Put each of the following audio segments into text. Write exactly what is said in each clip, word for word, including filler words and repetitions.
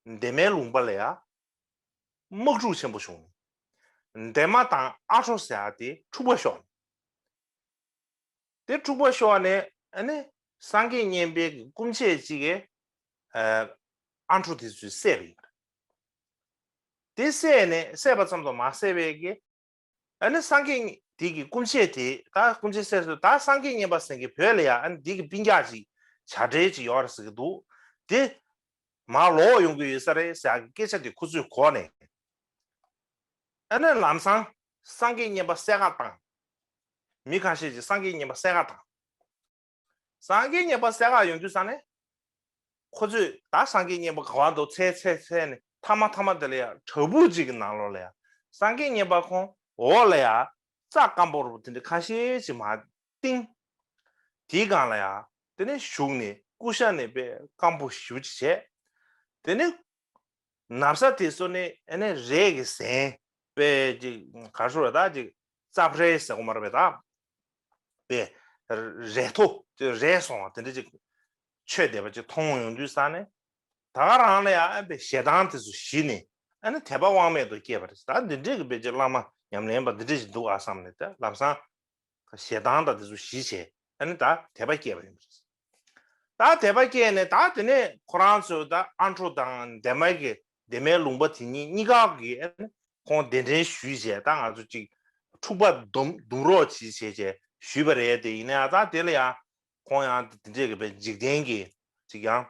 འདན་མའི་ལུང་པ་ལ་ཡ་དམག་འཁྲུག་ཆེན་པོ་བྱུང་ནས། འདན་མ་དང་ཨ་ཁྲོ་ཟེར་ཡ་དེ་འཁྲུག་པ་ཤོར་ནས། དེ་འཁྲུག་པ་ཤོར་ནས་ཨ་ནི་སངས་རྒྱས་མཉན་པའི་གི་སྐུ་མཆེད་ཅིག་གིས་ཨ་ཁྲོ་དེ་ཚོས་བསད་པ་ཡིན་པ་རེད། དེ་བསད་ནས་བསད་པ་ཙམ་དུ་མ་ཟད་པའི་གི་ཨ་ནི་སངས་རྒྱས་དེ་གི་སྐུ་མཆེད་དེ་ད་སྐུ་མཆེད་བསད་སོང་། ད་སངས་རྒྱས་མཉན་པ་ཟེར་མཁན་བོད་ལ་ཡ་ཨ་ནི་དེ་གི་སྤུན་ཀྱག་ཅིག་བྱ་བྲལ་ཅིག་ཡོད་རེད་ཟེར་གི་འདུག་དེ་མར་ལོག་ཡོང་གི་ཡོད་ས་རེད་ཟེར་གི་སྐད་ཆ་དེ་ཁོ་ཚོས་གོ་ནས། ཨ་ནི་ལམ་སང་སངས་རྒྱས་མཉན་པ་བསད་ག་བཏང་། མི་ཁ་ཤས་ཀྱིས་སངས་རྒྱས་མཉན་པ་བསད་ག་བཏང་། སངས་རྒྱས་མཉན་པ་བསད་ག་ཡོང་དུས་ས་ནས། ཁོ་ཚོས་ད་སངས་རྒྱས་མཉན་པ་ག་བ་འདུག་འཚོལ་འཚོལ་འཚོལ་ནས་མཐའ་མ་མཐའ་མ་དེ་ལ་ཡ་བྲག་ཕུག་ཅིག་གི་ནང་ལོགས་ལ་ཡ་སངས་རྒྱས་མཉན་པ་ཁོང་འོག་ལ་ཡ་རྩྭ་སྐམ་པོ་རུ་དེ་འདྲ་ཁ་ཤས་ཅིག་མར་བཏིང་། དེའི་སྒང་ལ་ཡ་དེ་ནས་བཞུགས་ནས་སྐུ་ཤ་ནས་དཔེ་སྐམ་པོ་ཞེ་པོ་ཅིག་བྱས། དེ་ནས་ན་བཟའ་དེ་ཚོ་ནི་ཨ་ནི་རས་ཀྱི་གཟན་དཔེ་ཅིག་ག་རེ་ཟེར་བ་ད་ཅིག་རྩབ་ཧྲལ་ཟེར་གོ་མ་རེད་པས་ད། དཔེ་རས་ཐོ་རས་སོང་བ་དེ་འདྲ་ཅིག་མཆོད་བསྡད་པ་ཅིག་མཐོང་ཡོང་དུས་ས་ནས། ད་ག་རང་ལ་ཡང་ཨ་དཔེ་ཞེ་སྡང་དེ་ཚོ་ཞི་ནས་ཨ་ནི་དད་པ་དབང་མེད་དུ་སྐྱེས་པ་རེད། ད་འདི་འདྲས་ཀྱི་དཔེ་ཅིག་བླ་མ་ཉམས་ལེན་པ་འདི་འདྲས་ཅིག་འདུག་ཨ་བསམ་ནས་ད་ལམ་སང་ཞེ་སྡང་དང་དེ་ཚོ་ཞི་བྱས་ཨ་ནི་ད་དད་པ་སྐྱེས་པ་ཡིན་པ་རེད། ད་དད་པ་སྐྱེས་ནས་ད་དེ་ནས་ཁོ་རང་ཚོས་ད་ཨ་འཕྲོ་དང་འདན་མ་གི་འདན་མའི་ལུང་པ་དེ་གཉིས་གཉིས་ཀ་གི་ཨ་ནི་ཁོང་གདན་འདྲེན་ཞུས་བྱས་ད་ང་ཚོ་ཅིག་འཁྲུག་པ་སྡོམ་སྡོམ་རོགས་གྱིས་བྱས་བྱས་ཞུས་པ་རེད་དེ། ཡིན་ན་ཡང་ད་དེ་ལ་ཡང་ཁོང་ཡང་དེ་འདྲས་ཀྱི་དཔེ་འཇིག་རྟེན་གྱི་ཅིག་ཡང་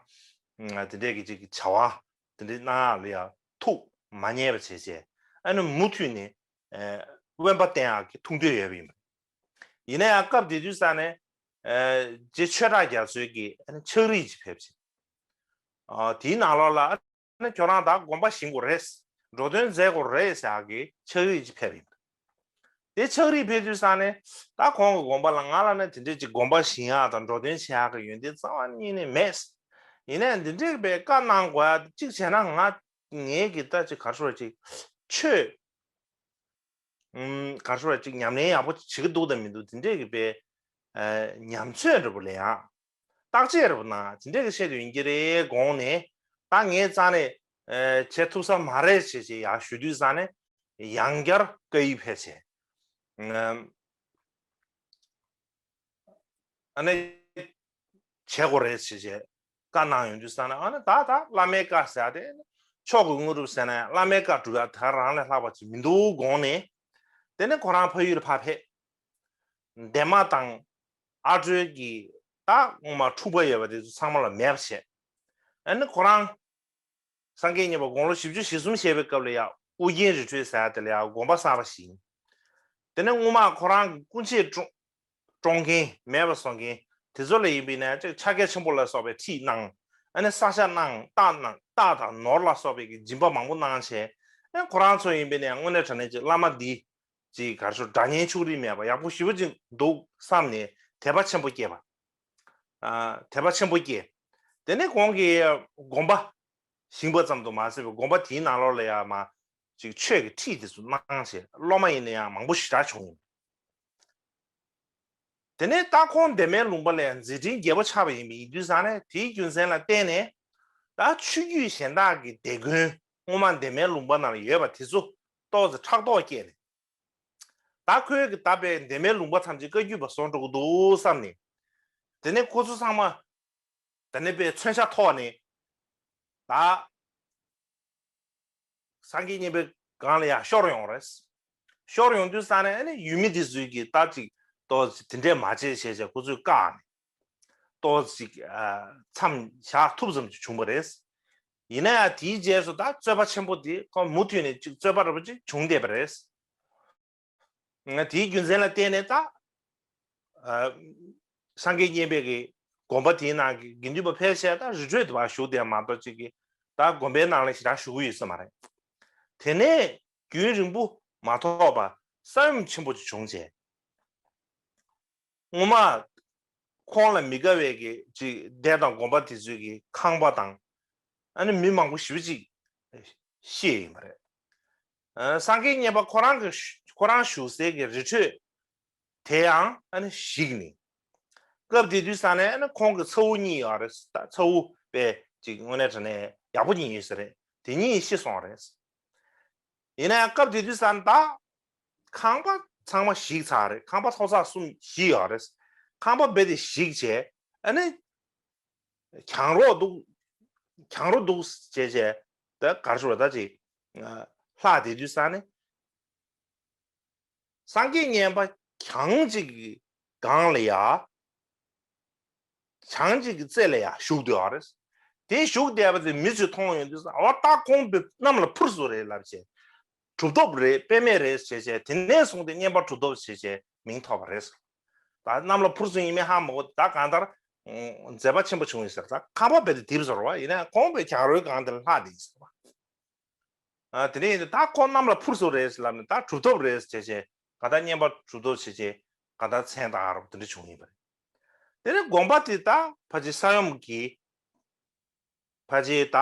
དེ་འདྲས་ཀྱི་ཅིག་བྱ་བ་དེ་འདྲས་གནང་ཡག་ལ་ཡང་ཐུགས་མ་མཉེས་པ་བྱས་བྱས་ཨ་ནི་མུ་མཐུད་ནས་དབེན་པ་བསྟེན་ཡག་གི་ཐུགས་འདོད་ཡོད་པ་ཡིན་པ། ཡིན་ན་ཡང་སྐབས་དེ་དུས་ས་ནས་རྗེ་ཆོས་གྲགས་རྒྱ་མཚོའི་གི་ཕྱག་བྲིས་ཅིག་ཕེབས་ཤིང་། དེའི་ནང་ལོགས་ལ་ཨ་ནི་ཁྱོད་རང་ད་དགོན་པ་བཞེངས་དགོས་རེད། འགྲོ་དོན་མཛད་དགོས་རེད་ཟེར་ཡག་གི་ཕྱག་བྲིས་ཅིག་ཕེབས་ཡིན། དེ་ཕྱག་བྲིས་ཕེབས་དུས་ས་ནས་ད་ཁོང་གི་དགོན་པ་ལ་ང་ལ་ནི་དེ་འདྲས་ཅིག་དགོན་པ་བཞེངས་ཡག་དང་འགྲོ་དོན་བྱེད་ཡག་གི་ཡོན་ཏན་རྩ་བ་ཉིད་ནས་མེད། ཡིན་ནའི་འདི་འདྲས་པའི་བཀའ་གནང་དགོས་ཡག་གཅིག་བྱས་ན་ང་ངའི་གི་ད་ཅིག་ག་རེ་ཟེར་ཅིག་ཆོས། ཨུམ། ག་རེ་ཟེར་ཅིག་ཉམས་ལེན་ཡག་པོ་བྱེད་ཀྱི་འདུག་དང་མི་འདུག་དེ་འདྲས་ཀྱི་དཔེ་ཨ་ཉམས་ཚོད་འདྲ་པོ་ལ་ཡང་བརྟག་དཔྱད་འདྲ་པོ་གནང་དེ་འདྲས་ཀྱི་ཆེད་དུ་ཡིན་གྱི་རེད་དགོངས་ནས་ད་ངས་རྩ་ནས་ཨ་བྱེད་ཐུབ་ས་མ་རེད་ཅེས་ཅེས་ཡང་ཞུ་དུས་རྩ་ནས་ཡང་བསྐྱར་བཀའ་ཡིག་ཕེབས་བྱས། ཨ་ནི་བྱེད་དགོས་རེད་ཟེར་བྱས་བཀའ་གནང་ཡོང་དུས་ཙང་ནས་ཨ་ནི་ད་ད་བླ་མའི་བཀའ་ཟེར་ཏེ་མཆོག་གི་དངོས་གྲུབ་ཟེར་ན་ཡང་བླ་མའི་བཀའ་སྒྲུབ་ཡག་དེ་རང་ལས་ལྷག་པ་ཅིག་མི་འདུག་དགོངས་ནས། དེ་ནས་ཁོ་རང་ཕ་ཡུལ་ཕར་ཕེབས། འདན་མ་དང་ཨ་སྒྲོལ་གྱི་ད་སྔོན་མ་འཁྲུག་པ་ཡོད་པ་དེ་ཚོ་ཚང་མ་ལ་མེད་པ་བྱས། ཨ་ནི་ཁོ་རང་སངས་རྒྱས་མཉན་པ་དགུང་ལོ་བཞི་བཅུ་ཞེ་གསུམ་བཞེས་པའི་སྐབས་ལ་ཡང་ཨུ་རྒྱན་རི་ཁྲོད་ཟེར་ཡ་དེ་ལ་ཡང་དགོན་པ་གསར་པ་བཞེངས། དེ་ནས་སྔོན་མ་ཁོ་རང་གི་སྐུ་མཆེད་བཀྲོང་བཀྲོང་མཁན་མེད་པ་བཟོ་མཁན་དེ་ཚོ་ལ་ཡིན་པས་ན་ཅིག་ཕྱག་རྒྱ་ཆེན་པོ་ལ་སོགས་པའི་ཁྲིད་གནང་། ཨ་ནི་ས་ཞབས་གནང་སྟག་གནང་སྟག་དང་ནོར་ལ་སོགས་པའི་གི་སྦྱིན་པ་མང་པོ་གནང་བྱས། ཨ་ཁོ་རང་ཚོ་ཡིན་པས་ན་དངོས་གནས་དྲང་གནས་ཀྱི་བླ་མ་འདི་ཅིག་ག་རེ་ཟེར་སྒྲ་སྙན་ཆུང་རིགས་མེད་པ་ཡག་པོ་ཞེ་པོ་ཅིག་འདུག་བསམ་ནས་དད་པ་ཆེན་པོ་སྐྱེས་པ། ཨ་དད་པ་ཆེན་པོ་སྐྱེས། དེ་ནས་ཁོང་གིས་དགོན་པ་བཞེངས་པ་ཙམ་དུ་མ་ཟད་པའི་དགོན་པ་དེའི་ནང་ལོགས་ལ་ཡང་མ་ཅིག་ཆོས་ཀྱི་ཁྲིད་དེ་ཚོ་གནང་བྱས་སློབ་མ་ཡིན་ན་ཡང་མང་པོ་ཞེ་དྲག་བྱུང་ཡིན། དེ་ནས་ད་ཁོང་འདན་མའི་ལུང་པ་ལ་ཡང་མཛད་འཕྲིན་རྒྱས་པོ་ཆགས་པ་ཡིན་པ་ཡིན་དུས་ཙང་ནས་དེའི་རྒྱུ་མཚན་ལ་བརྟེན་ནས་ད་ཆོས་བརྒྱུད་གཞན་དག་གི་སྡེ་དགོན་སྔོན་མ་འདན་མའི་ལུང་པ་ནང་ལ་ཡོད་པ་དེ་ཚོ་ཏོག་ཙམ་ཕྲག་དོག་སྐྱེས་ནས། ད་ཁོའི་གི་ད་པའི་འདན་མའི་ལུང་པ་ཐམས་ཅད་བཀའ་བརྒྱུད་པ་བཟོ་འགྲོ་གི་འདུག་བསམ་ནས། དེ་ནས་ཁོ་ཚོ་ཚང་མ་ད་ནི་པའི་མཚོན་ཆ་ཐོགས་ནས་ད་སངས་རྒྱས་མཉན་པའི་སྒང་ལ་ཡང་ཤོར་ཡོང་རེད། ཤོར་ཡོང་དུས་ཙང་ནས་ཨ་ནི་ཡུལ་མི་དེ་ཚོས་ཀྱི་ད་ཅིག་ཏོག་ཙམ་དེ་འདྲས་མ་བྱེད་བྱས་བྱས་ཁོ་ཚོས་བཀག་ནས་ཏོག་ཙམ་ཅིག་མཚམས་བཞག་ཐུབ་ཙམ་ཅིག་བྱུང་བ་རེད། ཡིན་ན་ཡང་དེའི་རྗེས་སུ་ད་རྩོད་པ་ཆེན་པོ་དེ་ཁོ་མུ་མཐུད་ནས་ཅིག་རྩོད་པ་འདྲ་པོ་ཅིག་བྱུང་བསྡད་པ་རེད། ང་དེའི་རྒྱུ་མཚན་ལ་བརྟེན་ནས་ད་ཨ་སངས་རྒྱས་མཉན་པའི་གི་དགོན་པ་དེའི་ནང་གི་དགེ་འདུན་པ་ཕལ་ཆེར་ད་རི་ཁྲོད་དུ་ཕར་བཞུགས་བསྡད་མ་གཏོགས་ཅིག་གི་ད་དགོན་པའི་ནང་ལ་ཞེ་དྲག་བཞུགས་ཀྱི་ཡོད་ས་མ་རེད། དེ་ནས་རྒྱུན་རིང་པོ་མ་ཐོགས་པར་ས་ཡོམ་ཆེན་པོ་ཅིག་བྱུང་རྗེས། སྔོན་མ་ཁོང་ལ་མི་དགའ་བའི་གི་ཅིག་སྡེ་དང་དགོན་པ་དེ་ཚོའི་གི་ཁང་པ་དང་ཨ་ནི་མི་མང་པོ་ཞེ་པོ་ཅིག་ཤི་ཡི་ཡོད་པ་རེད། ཨ་སངས་རྒྱས་མཉན་པ་ཁོ་རང་གི་ཁོ་རང་བཞུགས་སའི་གི་རི་ཁྲོད་དེ་ཡང་ཨ་ནི་བཤིག་ནས། སྐབས་དེ་དུས་ས་ནས་ཨ་ནི་ཁོང་གི་ཚ་བོ་གཉིས་ཡོད་རེད། ད་ཚ་བོ་དཔེ་ཅིག་དངོས་གནས་དྲང་གནས་ཡག་པོ་གཉིས་ཡོད་ས་རེད། དེ་གཉིས་ཤི་སོང་རེད། ཡིན་ན་ཡང་སྐབས་དེ་དུས་ཙམ་ད་ཁང་པ་ཚང་མ་བཤིག་ཚར་རེད། ཁང་པ་ཐོག་བརྩེགས་གསུམ་བཤིག་ཡོད་རེད། ཁང་པ་རྦད་དེ་བཤིག་བྱས། ཨ་ནི་གྱང་རོ་འདུག་གྱང་རོ་འདུག་བྱས་བྱས། ད་གར་ཞུ་བ་ད་ཅིག་ལྷག་དེ་དུས་ཙམ་ནས། སངས་རྒྱས་མཉན་པ་གྱང་གཅིག་གི་སྒང་ལ་ཡ། གྱང་གཅིག་གི་རྩེ་ལ་ཡ་བཞུགས་བསྡད་པ་རེད། དེ་བཞུགས་བསྡད་པ་དེ་མི་ཚོས་མཐོང་ཡོང་དུས་ཨ་ད་ཁོང་བོད་གནམ་ལ་འཕུར་སོང་རེད་ལབ་བྱས། གྲུབ་ཐོབ་རེད། དཔེ་མེད་རེད་ཟེར་བྱས། དེ་ནས་བཟུང་སྟེ་མཉན་པ་གྲུབ་ཐོབ་ཟེར་བྱས་མིང་ཐོགས་པ་རེད། ད་གནམ་ལ་འཕུར་སོང་ཡིན་མིན་ཧ་མ་གོ། ད་གང་ལྟར་མཛད་པ་ཆེན་པོ་བྱུང་ཡིན་ཟེར། ད་ཁང་པ་རྦད་དེ་རྡིབ་སོང་བ་ཡིན་ན་ཁོང་བོད་གྱང་རོའི་སྒང་དེ་ལ་ལྷག་བསྡད་ཡིན་ཟེར་བ། ཨ་དེ་ནས་ད་ཁོང་གནམ་ལ་འཕུར་སོང་རེད་ལབ་ནས། ད་གྲུབ་ཐོབ་རེད་ཟེར་བྱས། གང་ལྟར་མཉན་པ་གྲུབ་ཐོབ་ཟེར་བྱས། གང་ལྟར་མཚན་བཏགས་རོགས་དེ་འདྲ་བྱུང་ཡིན་པ་རེད། དེ་ནས་དགོན་པ་དེ་ད་ཕལ་ཆེར་ས་ཡོམ་གྱིས་ཕལ་ཆེར་ད་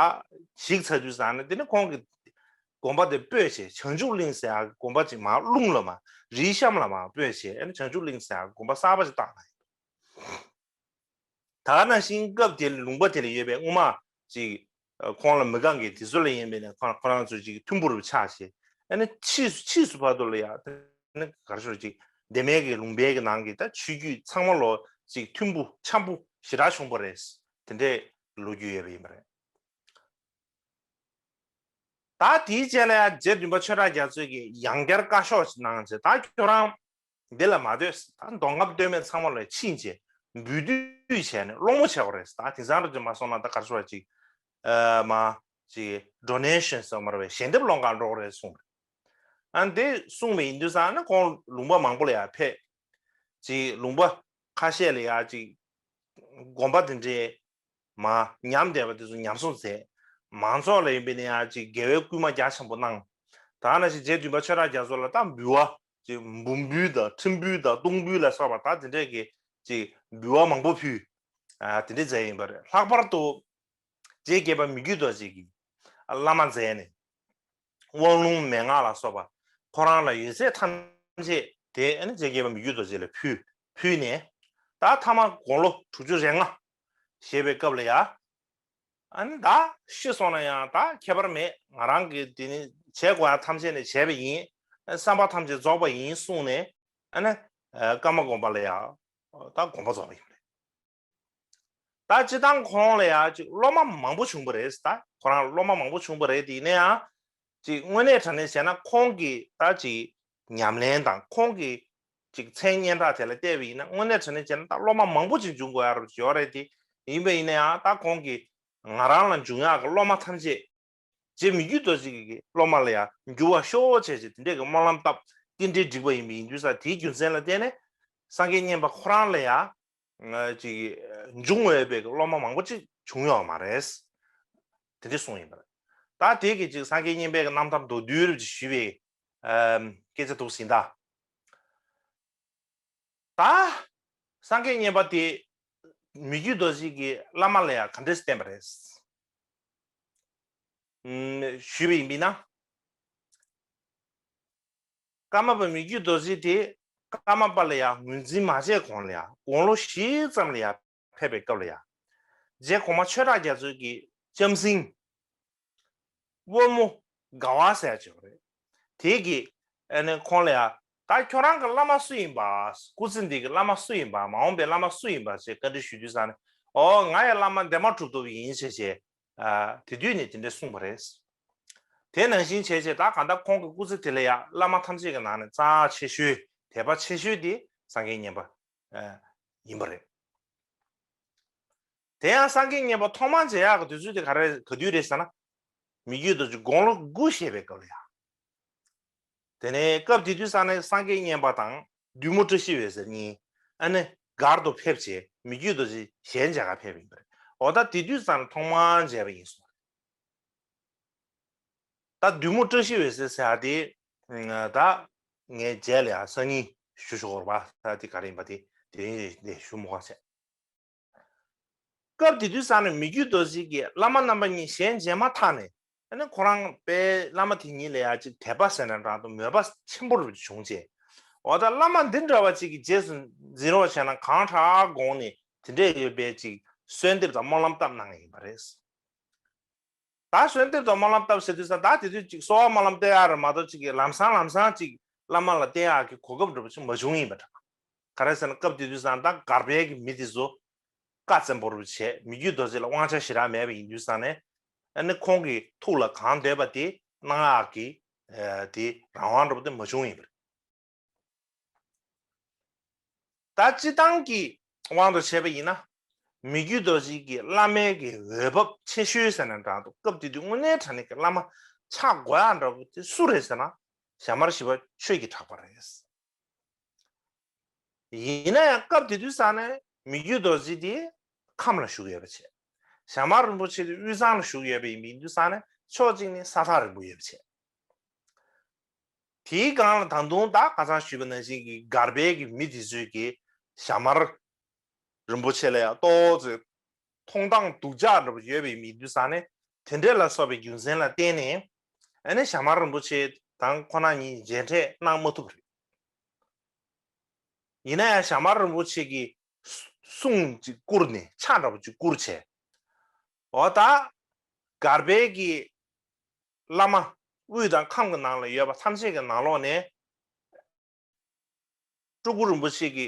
བཤིག་ཚར་དུས་ཙམ་ནས། དེ་ནས་ཁོང་གིས་དགོན་པ་དེ་སྤོས་བྱས། བྱང་ཆུབ་གླིང་ཟེར་ཡག་གི་དགོན་པ་ཅིག་མར་ཀླུང་ལ་མར་རིའི་གཤམ་ལ་མར་སྤོས་བྱས། ཨ་ནི་བྱང་ཆུབ་གླིང་ཟེར་ཡག་གི་དགོན་པ་གསར་པ་ཅིག་བཏགས་གནང་ཡོད། ད་ག་ནང་བཞིན་སྐབས་དེ་ལུང་པ་དེ་ལ་ཡོད་པའི་སྔོན་མ་ཅིག་ཁོང་ལ་མི་དགའ་མཁན་དེ་ཚོ་ལ་ཡིན་པས་ན། ཁོ་ཁོ་རང་ཚོ་ཅིག་མཐུན་པོ་རུ་ཆགས་བྱས། ཨ་ནི་ཕྱིས་སུ་ཕྱིས་སུ་བར་དུ་ལ་ཡ། དེ་ནི་ག་རེ་ཞུ། ཅིག་འདན་མའི་གི་ལུང་པའི་གི་ནང་གི་ད་ཆོས་བརྒྱུད་ཚང་མ་ལོ་ཅིག་མཐུན་པོ་འཆམ་པོ་ཞེ་དྲག་བྱུང་བ་རེད། དེ་འདྲའི་ལོ་རྒྱུས་ཡོད་པ་ཡིན་པ་རེད། ད་དེའི་རྗེས་ལ་ཡ་རྗེ་བདུན་པ་ཆོས་གྲགས་རྒྱ་མཚོས་ཀྱི་ཡང་བསྐྱར་བཀའ་ཤོག་ཅིག་གནང་བྱས། ད་ཁྱོད་རང་འདི་ལ་མ་སྡོད། ད་མདོ་ཁམས་སྟོད་སྨད་ཚང་མ་ལ་ཕྱིན་བྱས་འབུལ་སྡུད་བྱས་ནས་སློང་མོ་བྱས་པ་རེད། ད་དེང་སང་རུ་ཅིག་མ་སོང་ན་ད་ག་རེ་ཞུ་བ། ཅིག་ཨ་མ་ཅིག་ཌོ་ནེ་ཤན་ཟེར་བ་མ་རེད་པས། ཞལ་འདེབས་སློང་གར་འགྲོ་གི་རེད་གསུངས་པ་རེད། ཨ་འདི་གསུངས་པ་ཡིན་དུས་ཙང་ནི་ཁོང་ལུང་པ་མང་པོ་ལ་ཡ་ཕེབས། ཅིག་ལུང་པ་ཁ་ཤས་ལ་ཡ་ཅིག་དགོན་པ་དེ་འདྲའི་མར་ཉམས་བསྡད་པ་དེ་ཚོ་ཉམས་གསོ་མཛད། མང་ཚོགས་ལ་ཡིན་པས་ན་ཡང་ཅིག་དགེ་བའི་བསྐུལ་མ་རྒྱ་ཆེན་པོ་གནང་། ད་ནང་བཞིན་རྗེ་བདུན་པ་ཆོས་གྲགས་རྒྱ་མཚོ་ལ་ད་འབུལ་བ་ཅིག་འབུམ་འབུལ་དང་ཁྲི་འབུལ་དང་སྟོང་འབུལ་ལ་སོགས་པ་ད་དེ་འདྲས་ཀྱི་ཅིག་འབུལ་བ་མང་པོ་ཕུལ། ཨ་དེ་འདྲས་མཛད་ཡིན་པ་རེད། ལྷག་པར་དུ་རྗེ་བརྒྱད་པ་མི་བསྐྱོད་རྡོ་རྗེ་གིས་བླ་མ་མཛད་ནས། དབང་ལུང་མན་ངག་ལ་སོགས་པ་ཁོ་རང་ལ་ཡོད་ཚད་ཐམས་ཅད་དེ་ཨ་ནི་རྗེ་བརྒྱད་པ་མི་བསྐྱོད་རྡོ་རྗེ་ལ་ཕུལ། ཕུལ་ནས་ད་ཐ་མ་དགུང་ལོ་དྲུག་ཅུ་རེ་ལྔ་བཞེས་པའི་སྐབས་ལ་ཡ། ཨ་ནི་ད་ཤི་སོང་ན་ཡང་ད་ཁྱད་པར་མེད། ང་རང་གིས་དེ་ནི་བྱེད་དགོས་ཡ་ཐམས་ཅད་ནི་བྱས་པ་ཡིན། བསམ་པ་ཐམས་ཅད་རྫོགས་པ་ཡིན་གསུངས་ནས། ཨ་ནི་ཀརྨ་དགོན་པ་ལ་ཡ་ད་དགོངས་པ་རྫོགས་པ་ཡིན་པ་རེད། ད་སྤྱིར་བཏང་ཁོང་ལ་ཡ་ཅིག་སློབ་མ་མང་པོ་བྱུང་བ་རེད། ད་ཁོ་རང་སློབ་མ་མང་པོ་བྱུང་བ་རེད། དེ་ཡིན་ན་ཡང་ཅིག་དངོས་གནས་དྲང་གནས་བྱས་ན་ཁོང་གི་ད་ཅིག་ཉམས་ལེན་དང་ཁོང་གི་ཅིག་མཚན་སྙན་གྲགས་དེ་ལ་བལྟས་པ་ཡིན་ན། དངོས་གནས་དྲང་གནས་བྱས་ན་ད་སློབ་མ་མང་པོ་ཅིག་འབྱུང་དགོས་ཡ་རབས་ཅིག་ཡོད་རེད་དེ། ཡིན་པ་ཡིན་ན་ཡང་ད་ཁོང་གི་ང་རང་ལ་འབྱུང་ཡག་གི་སློབ་མ་ཐམས་ཅད་རྗེ་མི་བསྐྱོད་རྡོ་རྗེ་གི་སློབ་མ་ལ་ཡ་འགྱུར་བ་ཤོག་བྱས་བྱས་དེ་འདྲས་ཀྱི་སྨོན་ལམ་བཏབ། རྟེན་འབྲེལ་བསྒྲིགས་པ་ཡིན་པ་ཡིན་དུས་ཙང་། དེའི་རྒྱུ་མཚན་ལ་བརྟེན་ནས་སངས་རྒྱས་མཉན་པ་ཁོ་རང་ལ་ཡ་ཅིག་འབྱུང་འོས་པའི་སློབ་མ་མང་པོ་ཅིག་བྱུང་ཡོད་མ་རེད། དེ་འདྲས་གསུངས་ཡིན་པ་རེད། ད་དེ་གི་ཅིག་སངས་རྒྱས་མཉན་པའི་རྣམ་ཐར་མདོར་བསྡུས་རུ་ཅིག་ཞུས་པའི་སྐད་ཆ་འདུག་ཟིན་ད། ད་སངས་རྒྱས་མཉན་པ་དེ་མི་བསྐྱོད་རྡོ་རྗེ་གི་བླ་མ་ལ་ཡང་ག་འདྲས་བསྟེན་པ་རེད། ཨུམ། ཞུས་པ་ཡིན་པས་ན། ཀརྨ་པ་མི་བསྐྱོད་རྡོ་རྗེ་དེ་ཀརྨ་པ་ལ་ཡང་ངོས་འཛིན་མ་བྱས་གོང་ལ་ཡང་དགུང་ལོ་བཞི་ཙམ་ལ་ཡང་ཕེབས་པའི་སྐབས་ལ་ཡང་། རྗེ་གོང་མ་ཆོས་གྲགས་རྒྱ་མཚོའི་གི་ལྕམ་སྲིང་དབོན་མོ་དགའ་བ་ཟེར་ཡ་ཅིག་ཡོད་རེད། དེ་གིས་ཨ་ནི་ཁོང་ལ་ཡ། ད་ཁྱོད་རང་གི་བླ་མ་སུ་ཡིན་པ། སྐུ་ཚེ་འདི་གི་བླ་མ་སུ་ཡིན་པ། མ་འོངས་པའི་བླ་མ་སུ་ཡིན་པ་ཞེས་བཀའ་འདྲི་ཞུ་དུས་ཙང་ནས། ཨོ་ང་ཡི་བླ་མ་འདན་མ་གྲུབ་ཐོབ་ཡིན་ཞེས་བྱས། ཨ་དེ་དུས་ནས་དེ་འདྲ་གསུངས་པ་རེད། དེ་ནང་བཞིན་བྱས་བྱས་ད་གང་ལྟར་ཁོང་གི་སྐུ་ཚེ་དེ་ལ་ཡ་བླ་མ་ཐམས་ཅད་ཀྱི་ནང་ནས་རྩ་ཆེ་ཤོས་དད་པ་ཆེ་ཤོས་དེ་སངས་རྒྱས་མཉན་པ་ཨ་ཡིན་པ་རེད། དེ་ཡང་སངས་རྒྱས་མཉན་པ་ཐོག་མར་མཇལ་ཡག་གི་དུས་ཚོད་དེ་ག་རེ་ག་དུས་རེད་ཟེར་ན། མི་བསྐྱོད་རྡོ་རྗེ་དགུང་ལོ་དགུ་བཞེས་པའི་སྐབས་ལ་ཡ། དེ་ནས་སྐབས་དེ་དུས་ཙང་ནས་སངས་རྒྱས་མཉན་པ་དང་བདུད་མོ་བཀྲ་ཤིས་འོད་ཟེར་གཉིས་ཨ་ནི་སྒར་དུ་ཕེབས་བྱས་མི་བསྐྱོད་རྡོ་རྗེ་ཞལ་མཇལ་གར་ཕེབས་ཡིན་པ་རེད། འོ་ད་དེ་དུས་ཙང་ནས་ཐོག་མར་མཇལ་བ་ཡིན་གསུངས། ད་བདུད་མོ་བཀྲ་ཤིས་འོད་ཟེར་ཟེར་ཡ་དེ་ད་ངའི་རྗེས་ལ་ཡང་སང་ཉིན་ཞུ་ཆོག་གི་རེད་པ། ད་དེ་ག་རེ་ཡིན་པ་དེ་དེ་རིང་ནས་ཞུ་མི་དགོས་བྱས། སྐབས་དེ་དུས་ཙང་ནས་མི་བསྐྱོད་རྡོ་རྗེ་གིས་བླ་མ་རྣམ་པ་གཉིས་ཞལ་མཇལ་མ་ཐག་ནས། ཨ་ནི་ཁོ་རང་དཔེ་བླ་མ་དེ་གཉིས་ལ་ཡ་ཅིག་དད་པ་ཟེར་ན་འདྲ་འདུག་མོས་པ་ཆེན་པོ་རུ་བྱུང་རྗེས། འོ་ད་བླ་མ་འདི་འདྲ་བ་ཅིག་གི་རྗེས་སུ་འཛིན་རོགས་བྱས་ན་གང་དྲག་དགོངས་ནས་དེ་འདྲས་ཡོད་པའི་ཅིག་གསོལ་འདེབས་དང་སྨོན་ལམ་བཏབ་གནང་ཡིན་པ་རེད། ད་གསོལ་འདེབས་དང་སྨོན་ལམ་བཏབ་ཟེར་དུས་ཙང་ད་དེ་དུས་ཅིག་གསོལ་བ་སྨོན་ལམ་བཏབ་ཡག་རེད་མ་གཏོགས་ཅིག་གི་ལམ་སང་ལམ་སང་ཅིག་བླ་མ་ལ་བསྟེན་ཡག་གི་གོ་སྐབས་འདྲ་པོ་ཅིག་མ་བྱུང་ཡིན་པ་འདྲ། ག་རེ་ཟེར་ན་སྐབས་དེ་དུས་ཙང་ད་སྒར་པའི་གི་མི་དེ་ཚོ་བཀའ་བཙན་པོ་རུ་བྱས། མི་བརྒྱུད་རྡོ་རྗེ་ལ་དབང་ཆ་ཞེ་དྲག་མེད་པ་ཡིན་དུས་ཙང་ནས་ཨ་ནི་ཁོང་གི་ཐུགས་ལ་གང་འདོད་པ་དེ་གནང་ཡག་གི་དེ་རང་དབང་འདྲ་པོ་དེ་མ་བྱུང་ཡིན་པ་རེད། ད་སྤྱི་བཏང་གི་དབང་དུ་བྱས་པ་ཡིན་ན། མི་བརྒྱུད་རྡོ་རྗེ་གི་བླ་མའི་གི་འོས་བབ་ཆེ་ཤོས་ཟེར་ན་འདྲ་འདུག་སྐབས་དེ་དུས་དངོས་གནས་དྲང་གནས་ཀྱི་བླ་མ་ཆགས་དགོས་ཡག་འདྲ་པོ་དེ་སུ་རེད་ཟེར་ན། ཞྭ་དམར་ཞི་བ་ཆོས་ཀྱི་གྲགས་པ་རེད། ཡིན་ན་ཡང་སྐབས་དེ་དུས་ཙང་ནས་མི་བརྒྱུད་རྡོ་རྗེ་དེ་ཁམས་ལ་བཞུགས་ཡོད་པ་བྱས། ཞྭ་དམར་རིན་པོ་ཆེ་དེ་དབུས་གཙང་ལ་བཞུགས་ཡོད་པ་ཡིན་པ་ཡིན་དུས་ཙང་ནས་ཕྱོགས་གཅིག་ནས་ས་ཐག་རིང་པོ་ཡོད་པ་བྱས། དེའི་སྒང་ལ་ད་དུང་ད་ཁ་སང་ཞུས་པ་ནང་བཞིན་གྱི་སྒར་པའི་གི་མི་དེ་ཚོས་ཀྱི་ཞྭ་དམར་རིན་པོ་ཆེ་ལ་ཡང་ཏོག་ཙམ་མཐོང་སྟངས་སྡུག་ཅག་འདྲ་པོ་ཡོད་པའི་མི་དུས་ཙང་ནས་དེ་འདྲས་ལ་སོགས་པའི་རྒྱུ་མཚན་ལ་བརྟེན་ནས་ཨ་ནི་ཞྭ་དམར་རིན་པོ་ཆེ་དང་ཁོ་ན་གཉིས་མཇལ་འཕྲད་གནང་མ་ཐུབ་པ་རེད། ཡིན་ན་ཡང་ཞྭ་དམར་རིན་པོ་ཆེ་གི་གསུང་ཅིག་བསྐུར་ནས་ཕྱག་འདྲ་པོ་ཅིག་བསྐུར་བྱས། འོ་ད་སྒར་པའི་གི་བླ་མ་དབུས་དང་ཁམས་ཀྱི་ནང་ལ་ཡོད་པ་ཐམས་ཅད་ཀྱི་ནང་ལོགས་ནས་སྤྲུལ་སྐུ་རིན་པོ་ཆེ་གི་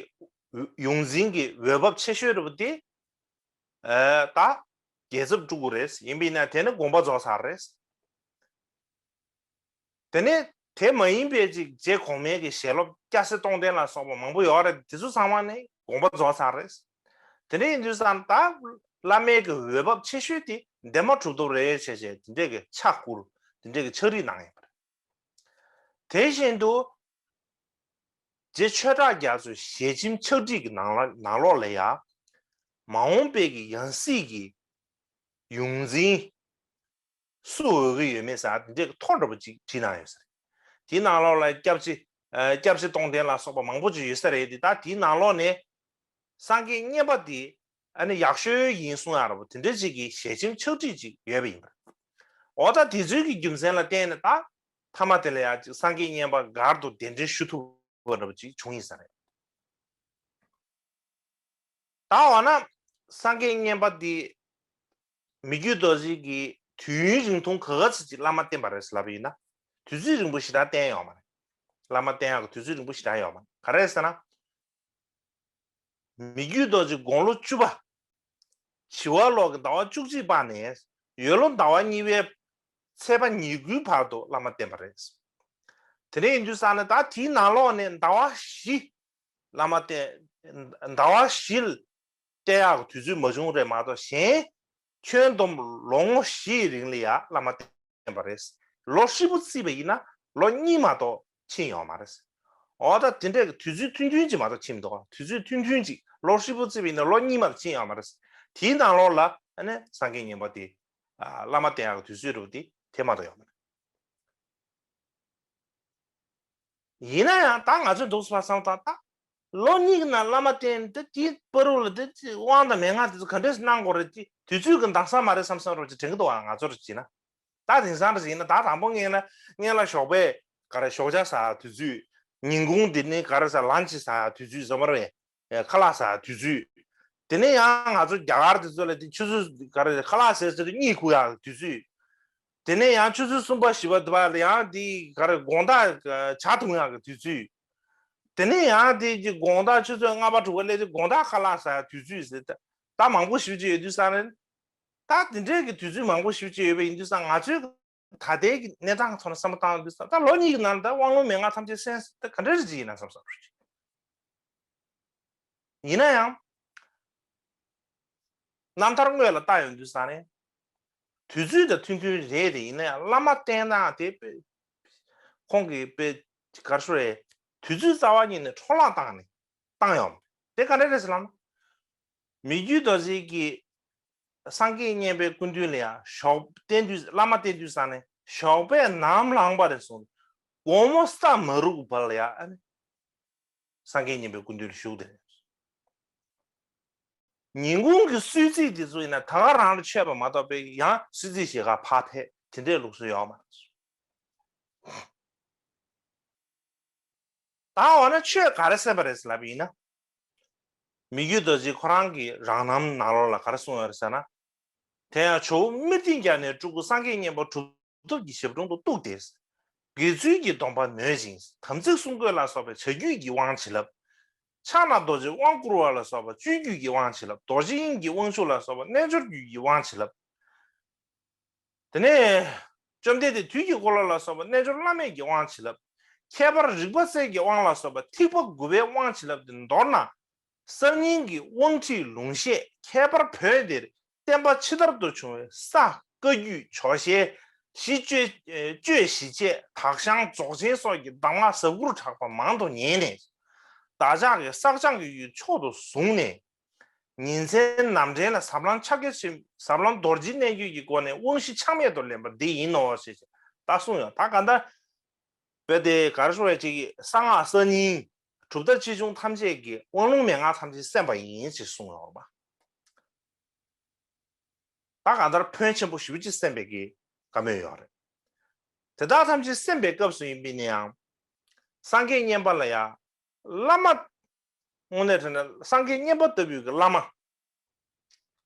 ཡོངས་འཛིན་གྱི་འོས་བབ་ཆེ་ཤོས་རེད་པ་དེ། ཨ་ད་རྒྱལ་ཚབ་སྤྲུལ་སྐུ་རེད། ཡིན་པས་ན་དེ་ནི་དགོངས་པ་རྫོགས་ཚར་རེད། དེ་ནས་དེ་མ་ཡིན་པའི་ཅིག་རྗེ་གོང་མའི་གི་ཞལ་སློབ་སྐྱ་སེར་སྟོང་ལྡན་ལ་སོགས་པ་མང་པོ་ཡོད་རེད། དེ་ཚོ་ཚང་མ་ནི་དགོངས་པ་རྫོགས་ཚར་རེད། དེ་འདྲ་ཡིན་དུས་ཙང་ད་བླ་མའི་གི་འོས་བབ་ཆེ་ཤོས་དེ་འདན་མ་གྲུབ་ཐོབ་རེད་བྱས་བྱས་དེ་འདྲས་གི་ཕྱག་བསྐུར། དེ་འདྲས་གི་ཕྱག་བྲིས་གནང་ཡོད་པ་རེད། དེ་བཞིན་དུ་རྗེ་ཆོས་གྲགས་རྒྱ་མཚོའི་ཞལ་ཆེམས་ཕྱག་བྲིས་ཀྱི་ནང་ལ་ནང་ལོགས་ལ་ཡང་མ་འོངས་པའི་གི་ཡང་སྲིད་ཀྱི་ཡོངས་འཛིན་སུ་འོས་ཀྱི་ཡོད་མེད་ཟེར་དེ་འདྲའི་ཐོ་འདྲ་པོ་ཅིག་བྲིས་གནང་ཡོད་ས་རེད། དེའི་ནང་ལོགས་ལ་སྐྱབས་རྗེ་ཨ་སྐྱབས་རྗེ་སྟོང་ལྡན་ལ་སོགས་པ་མང་པོ་ཅིག་ཡོད་ས་རེད། དེ་ད་དེའི་ནང་ལོགས་ནས་སངས་རྒྱས་བསྙེན་པ་དེ་ཨ་ནི་ཡག་ཤོས་ཡིན་གསུང་ཡག་འདྲ་པོ་དེ་འདྲ་ཅིག་གི་ཞལ་ཆེམས་ཕྱག་བྲིས་ཅིག་ཡོད་པ་ཡིན་པ་རེད། འོ་ད་དེ་ཚོའི་གི་རྒྱུ་མཚན་ལ་བརྟེན་ནས་ད་མཐའ་མ་དེ་ལ་ཡང་ཅིག་སངས་རྒྱས་བསྙེན་པ་སྒར་དུ་གདན་འདྲེན་ཞུ་ཐུབ་པ་འདྲ་པོ་ཅིག་བྱུང་ཡིན་ས་རེད། ད་འོ་ན་སངས་རྒྱས་བསྙེན་པ་འདི་མི་བརྒྱུད་རྡོ་རྗེ་གིས་དུས་ཡུན་རིང་ཐུང་ག་ག་ཚོད་ཅིག་བླ་མ་བསྟེན་པ་རེད་ལབ་པ་ཡིན་ན། དུས་ཚོད་རིང་པོ་ཞེ་དྲག་བསྟེན་ཡོད་མ་རེད། བླ་མ་བསྟེན་ཡག་གི་དུས་ཚོད་རིང་པོ་ཞེ་དྲག་ཡོད་མ་རེད། ག་རེ་ཟེར་ན། མི་བརྒྱུད་རྡོ་རྗེ་དགུང་ལོ་བཅུ་པ། བྱི་བ་ལོ་གི་ཟླ་བ་བཅུ་གཅིག་པ་ནས་ཡོས་ལོ་ཟླ་བ་གཉིས་པའི་ཚེས་པ་ཉེར་དགུའི་བར་དུ་བླ་མ་བསྟེན་པ་རེད། དེ་འདྲ་ཡིན་དུས་ཙང་ནས་ད་དེའི་ནང་ལོགས་ནས་ཟླ་བ་བཞི་བླ་མ་བསྟེན། ཟླ་བ་བཞི་བསྟེན་ཡག་གི་དུས་ཚོད་མ་བྱུང་རེད་མ་གཏོགས་གཞན་ཁྱོན་བསྡོམས་ལོ་ངོ་བཞི་ཡི་རིང་ལ་ཡང་བླ་མ་བསྟེན་པ་རེད། ལོ་ཧྲིལ་པོ་བརྩིས་པ་ཡིན་ན་ལོ་གཉིས་མ་གཏོགས་ཕྱིན་ཡོད་མ་རེད། འོ་ད་དེ་འདྲའི་དུས་ཚོད་ཐུང་ཐུང་ཅིག་མ་གཏོགས་ཕྱིན་མི་འདུག་དུས་ཚོད་ཐུང་ཐུང་ཅིག་ལོ་ཧྲིལ་པོ་བརྩིས་པ་ཡིན་ན་ལོ་གཉིས་མ་གཏོགས་ཕྱིན་ཡོད་མ་རེད། དེའི་ནང་ལོགས་ལ་ཨ་ནི་སངས་རྒྱས་བསྙེན་པ་དེ་ཨ་བླ་མ་བསྟེན་ཡག་གི་དུས་ཚོད་རུ་དེ་དེ་མ་གཏོགས་ཡོད་མ་རེད། ཡིན་ན་ཡང་ད་ང་ཚོས་འདུག་སེ་བསམ་བཏང་ད། ལོ་གཉིས་ཀྱི་ནང་བླ་མ་བསྟེན་ཏེ་དེའི་བར་དུ་ལ་དེ་དབང་དང་མན་ངག་དེ་ཚོ་ག་འདྲས་གནང་དགོས་རེད། དེ་དུས་ཚོད་ཀྱི་འདང་ས་མ་རེད་བསམ་བསམ་རོགས་ཅིག་དྲན་གྱི་འདུག་ཨ་ང་ཚོར་བྱས་ན། ད་དེང་སང་རེ་བྱས་ན་ད་དང་པོ་སྔན་ལ་སྔན་ལ་ཞོགས་པའི་ག་རེ་ཞོགས་ཇ་ཟ་དུས་ཚོད། ཉིན་གུང་དེ་ནས་ག་རེ་ཟ་ལན་ཆི་ཟ་དུས་ཚོད་ཟ་མ་རེད། ཁ་ལག་ཟ་དུས་ཚོད། དེ་ནས་ཡང་ང་ཚོ་རྒྱ་གར་དེ་ཚོ་ལ་དེ་ཆུ་ཚོད་ག་རེ་ཁ་ལག་ཟས་ཚར་དུས་གཉིད་ཁུག་ཡག་དུས་ཚོད། དེ་ནས་ཡང་ཆུ་ཚོད་གསུམ་པ་བཞི་པ་དེ་བར་ལ་ཡང་དེ་ག་རེ་དགོང་དག་ཇ་འཐུང་ཡག་གི་དུས་ཚོད། དེ་ནས་ཡང་དེ་གི་དགོང་དག་ཆུ་ཚོད་ལྔ་པ་དྲུག་པ་སླེབས་དུས་དགོང་དག་ཁ་ལག་ཟ་ཡག་དུས་ཚོད་ཟེར་ད་མང་པོ་ཞིག་ཅིག་ཡོད་དུས་ས་རེད། ད་དེ་འདྲའི་གི་དུས་ཚོད་མང་པོ་ཞིག་ཅིག་ཡོད་པ་ཡིན་དུས་ས་ང་ཚོའི་ད་ལྟའི་གི་གནས་སྟངས་ཐོག་ནས་བསམ་བློ་བཏང་དུས་ས་ད་ལོ་གཉིས་ཀྱི་ནང་ལ་ད་དབང་ལུང་མན་ངག་ཐམས་ཅད་གསན་ད་ག་འདྲ་རེ་ཅིག་ཡིན་ན་བསམ་བསམ་རེད། ཡིན་ན་ཡང་། རྣམ་ཐར་དངོས་ལ་བལྟ་ཡོང་དུས་ས་ནས། དུས་ཚོད་དང་ཐུང་ཐུང་རེད་དེ་ཡིན་ན་ཡང་བླ་མ་བསྟེན་ན་དེ་དཔེ། ཁོང་གིས་དཔེ་གར་སོ་རེད། དུས་ཚོད་རྩ་བ་ཉིད་ནས་འཕྲོ་བརླག་བཏང་ནས་བཏང་ཡོང་། དེ་ག་འདྲ་རེད་ཟེར་ལབ་ན། མི་བརྒྱུད་རྡོ་རྗེ་གིས་སངས་རྒྱས་བསྙེན་པའི་སྐུ་མདུན་ལ་ཡང་ཞོགས་བསྟན་དུས་བླ་མ་བསྟེན་དུས་ས་ནས་ཞོགས་པས་ནམ་ལངས་པ་ནས་བཟུང་དགོང་མོ་ས་མ་རུབ་བར་ལ་ཡང་ཨ་ནི། སངས་རྒྱས་བསྙེན་པའི་སྐུ་མདུན་ལ་བཞུགས་ཏེ། ཉིན་གུང་གི་གསོལ་ཚིགས་དེ་ཚོ་ཡིན་ན་ད་ག་རང་ལ་མཆོད་པ་མ་གཏོགས་པའི་ཡང་གསོལ་ཚིགས་ཞེ་དགའ་ཕར་ཕེབས་དེ་འདྲའི་ལུགས་སྲོལ་ཡོད་མ་རེད། ད་འོ་ན་ཆོས་ག་རེ་གསན་པ་རེད་ཟེར་ལབ་པ་ཡིན་ན། མི་བརྒྱུད་རྡོ་རྗེ་ཁོ་རང་གི་རང་རྣམ་ནང་ལོགས་ལ་ག་རེ་གསུངས་ཡོད་རེད་ཟེར་ན། དེ་ཡང་ཇོ་བོ་མི་བདེ་རྒྱ་ནས་སྤྲུལ་སྐུ་སངས་རྒྱས་མཉན་པ་གྲུབ་ཐོབ་ཀྱི་ཞབས་དྲུང་དུ་གཏུགས་ཏེ། དགེ་ཚུལ་གྱི་སྡོམ་པ་ནོད་ཅིང་དམ་ཚིག་སྲུང་དགོས་ལ་སོགས་པའི་བྱ་རྒྱུད་ཀྱི་དབང་བྱིན་རླབས། ཕྱག་ན་རྡོ་རྗེ་དབང་བསྐུར་བ་ལ་སོགས་པ་སྤྱོད་རྒྱུད་ཀྱི་དབང་བྱིན་རླབས། རྡོ་རྗེ་དབྱིངས་ཀྱི་དབང་ཕྱུག་ལ་སོགས་པ་རྣལ་འབྱོར་རྒྱུད་ཀྱི་དབང་བྱིན་རླབས། དེ་ནས་བཅོམ་ལྡན་འདས་དུས་ཀྱི་འཁོར་ལོ་ལ་སོགས་པ་རྣལ་འབྱོར་བླ་མེད་ཀྱི་དབང་བྱིན་རླབས། ཁྱད་པར་རིག་པ་རྩལ་གྱི་དབང་ལ་སོགས་པ་ཐེག་པ་དགུ་པའི་དབང་བྱིན་རླབས་ཏེ། མདོར་ན་གསར་རྙིང་གི་དབང་ཁྲིད་ལུང་བཤད་ཁྱད་པར་བོད་འདིར་བསྟན་པ་ཕྱི་དར་དུ་བྱུང་བའི་ས་བཀའ་བརྒྱུད་ཇོ་ཞལ་གཞི་གཅོད་གཅོད་གཞི་བཅས་དག་བྱང་རྫོགས་ཆེན་སོགས་ཀྱི་གདམས་ངག་ཟབ་དགུར་གྲགས་པ་མང་དུ་ཉན་ནས། བདག་ཅག་གི་བསགས་སྦྱང་གི་ཡུལ་མཆོག་ཏུ་བཟུང་ནས། ཉིན་མཚན་ནམ་འདྲེན་ལ་ཟབ་ལམ་ཕྱག་རྒྱ་ཆེན་ཟབ་ལམ་རྡོ་རྗེ་རྣལ་འབྱོར་གྱི་སྒོ་ནས་དབང་བཞི་ཆག་མེད་དུ་ལེན་པ་འདི་ཡིན་ནོ་ཞེས་ད་གསུངས་ཡོད། ད་ག་འདྲ་བོད་དེ་གར་ཤོར་བའི་ཅིག་གསང་སྔགས་གསར་རྙིང་གྲུབ་མཐའ་ཆེ་ཆུང་ཐམས་ཅད་ཀྱི་དབང་ལུང་མན་ངག་ཐམས་ཅད་གསན་པ་ཡིན་ཞེས་གསུངས་ཡོད་པ། ད་གང་ལྟར་ཕོན་ཆེན་པོ་ཞེ་པོ་ཅིག་གསན་པའི་གི་བཀའ་མོལ་ཡོད་རེད། དེ་དག་ཐམས་ཅད་གསན་པའི་སྐབས་སུ་ཡིན་པས་ན་ཡང་། སངས་རྒྱས་བསྙེན་པ་ལ་ཡང་བླ་མ། དངོས་གནས་དྲང་གནས་སངས་རྒྱས་བསྙེན་པ་ལྟ་བུའི་གི་བླ་མ།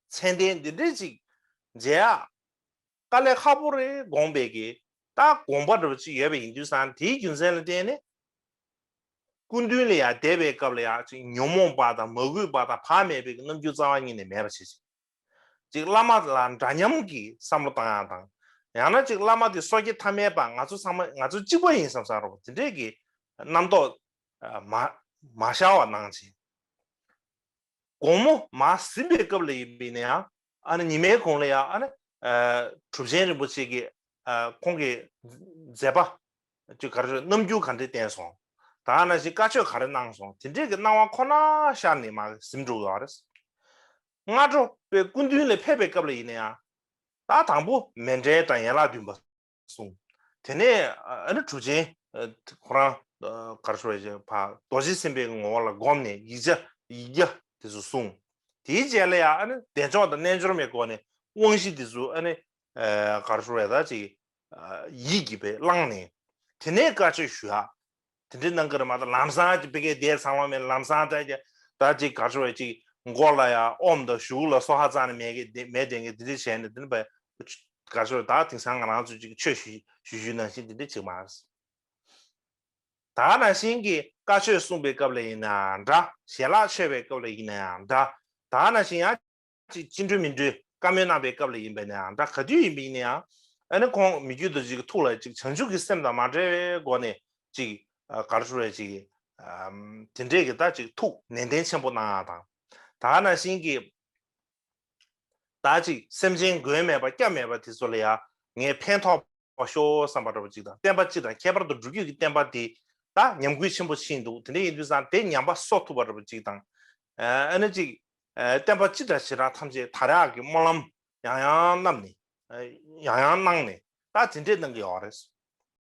མཚན་ལྡན་འདི་འདྲས་ཅིག་མཇལ་ཡག་དཀའ་ལས་ཁག་པོ་རེད་དགོངས་པའི་གི་ད་དགོངས་པ་འདྲ་པོ་ཅིག་ཡོད་པ་ཡིན་དུས་ཙང་དེའི་རྒྱུ་མཚན་ལ་བརྟེན་ནས། སྐུ་མདུན་ལ་ཡང་བསྡད་པའི་སྐབས་ལ་ཡང་ཅིག་ཉོན་མོངས་པ་དང་མ་གུས་པ་དང་བག་མེད་པའི་གི་རྣམ་འགྱུར་རྩ་བ་ཉིད་ནས་མེད་པ་བྱེད་ཅིག་ཅིག་བླ་མ་ལ་འདྲ་མཉམ་གྱི་བསམ་བློ་བཏང་ཡག་དང་། ཡང་ན་ཅིག་བླ་མ་དེ་སོ་སྐྱེ་ཐ་མལ་པ་ང་ཚོ་ཚང་མ་ང་ཚོ་གཅིག་པ་ཡིན་བསམ་བསམ་རོགས་དེ་འདྲས་ཀྱི་རྣམ་རྟོག་མ་མ་ཤར་བ་གནང་ཅིག་དགོང་མོ་མར་ཟིན་པའི་སྐབས་ལ་ཡིན་པས་ན་ཡང་ཨ་ནི་ཉི་མའི་གུང་ལ་ཡང་ཨ་ནི་གྲུབ་ཆེན་རིན་པོ་ཆེ་གི་ཁོང་གི་མཛད་པ་ཅིག་ག་རེ་རེད་རྣམ་འགྱུར་ག་འདྲས་བསྟན་སོང་། ད་ནང་བཞིན་བཀའ་ཆོས་ག་རེ་གནང་སོང་དེ་འདྲས་ཀྱི་སྣང་བ་ཁོ་ན་ཤར་ནས་མར་ཟིན་འགྲོ་གི་ཡོད་རེད། སྔ་དྲོ་པའི་སྐུ་མདུན་ལ་ཕེབས་པའི་སྐབས་ལ་ཡིན་ན་ཡང་། ད་དང་པོ་མཎྜལ་དང་ཡན་ལག་བདུན་པ་གསུངས། དེ་ནས་ཨ་ནི་གྲུབ་ཆེན་ཁོ་རང་ག་རེ་ཞུ་བ་ཞིག་ཕ་རྡོ་རྗེ་སེམས་དཔའི་ངོ་བོ་ལ་བསྒོམས་ནས་ཡིག་བརྒྱ་ཡིག་བརྒྱ་དེ་ཚོ་གསུངས། དེའི་རྗེས་ལ་ཡང་ཨ་ནི་བདེ་མཆོག་དང་རྣལ་འབྱོར་མའི་སྒོ་ནས་དབང་བཞི་དེ་ཚོ་ཨ་ནི་ག་རེ་ཞུ་བ་ད་ཅིག་ཡིད་ཀྱིས་པའི་བླངས་ནས་དེ་ནས་བཀའ་ཆོས་ཞུ་ཡག་དེ་འདྲའི་གནང་གི་རེད་མ་གཏོགས་ལམ་སང་ཅིག་ཕ་གིའི་སྡེ་ཚང་མ་མེད་ལམ་སང་ད་ཅིག་ད་ཅིག་ག་རེ་ཞུ་བ་ཅིག་མགོ་ལ་ཡང་ཨོམ་དང་གཞུག་ལ་སོ་ཧ་རྩ་ནས་མེད་གི་མེད་དེ་གི་དེ་འདྲ་བྱས་ནས་དེ་འདྲ་ག་རེ་ཞུ་བ་ད་དེང་སང་ང་རང་ཚོ་ཅིག་ཆོས་ཞུ་ཞུ་ཞུ་ནང་བཞིན་དེ་འདྲ་ཅིག་མ་རེད། ད་ནང་བཞིན་གྱི་བཀའ་ཆོས་གསུངས་པའི་སྐབས་ལ་ཡིན་ན་འདྲ་ཞལ་ལག་མཆོད་པའི་སྐབས་ལ་ཡིན་ན་ཡང་འདྲ་ད་ནང་བཞིན་ཡང་། ཅིག་ཅི་འགྲོས་མི་འགྲོས་བཀའ་མོལ་གནང་པའི་སྐབས་ལ་ཡིན་པས་ན་ཡང་འདྲ་ག་དུས་ཡིན་པ་ཡིན་ན་ཡང་ཨ་ནི་ཁོང་མི་རྒྱུད་རྡོ་རྗེ་གི་ཐུགས་ལ་ཅིག་བྱང་ཆུབ་ཀྱི་སེམས་དང་མ་བྲལ་བའི་སྒོ་ནས་ཅིག་ག་རེ་ཞུ་རེད་ཅིག་དེ་འདྲས་ཀྱི་ད་ཅིག་ཐུགས་ནན་ཏན་ཆེན་པོ་གནང་ཡག་དང་། ད་ནང་བཞིན་གྱི་ད་ཅིག་སེམས་ཅན་མགོན་མེད་པ་སྐྱབས་མེད་པ་དེ་ཚོ་ལ་ཡང་ངས་ཕན་ཐོགས་པ་ཤོག་བསམ་པ་འདྲ་པོ་ཅིག་དང་བསྟན་པ་སྤྱི་དང་ཁྱད་པར་དུ་སྒྲུབ་བརྒྱུད་ཀྱི་བསྟན་པ་དེ་ད་ཉམས་རྒུད་ཆེན་པོ་ཕྱིན་འདུག་དེ་འདྲ་ཡིན་དུས་ཙང་དེ་ཉམས་པ་གསོ་ཐུབ་པ་འདྲ་པོ་ཅིག་དང་ཨ་ནི་ཅིག་བསྟན་པ་སྤྱི་དང་བྱེ་བྲག་ཐམས་ཅད་དར་ཡག་གི་སྨོན་ལམ་ཡང་ཡང་བསྣམས་ནས་ཡང་ཡང་གནང་ནས་ད་དེ་འདྲས་གནང་གི་ཡོད་རེད།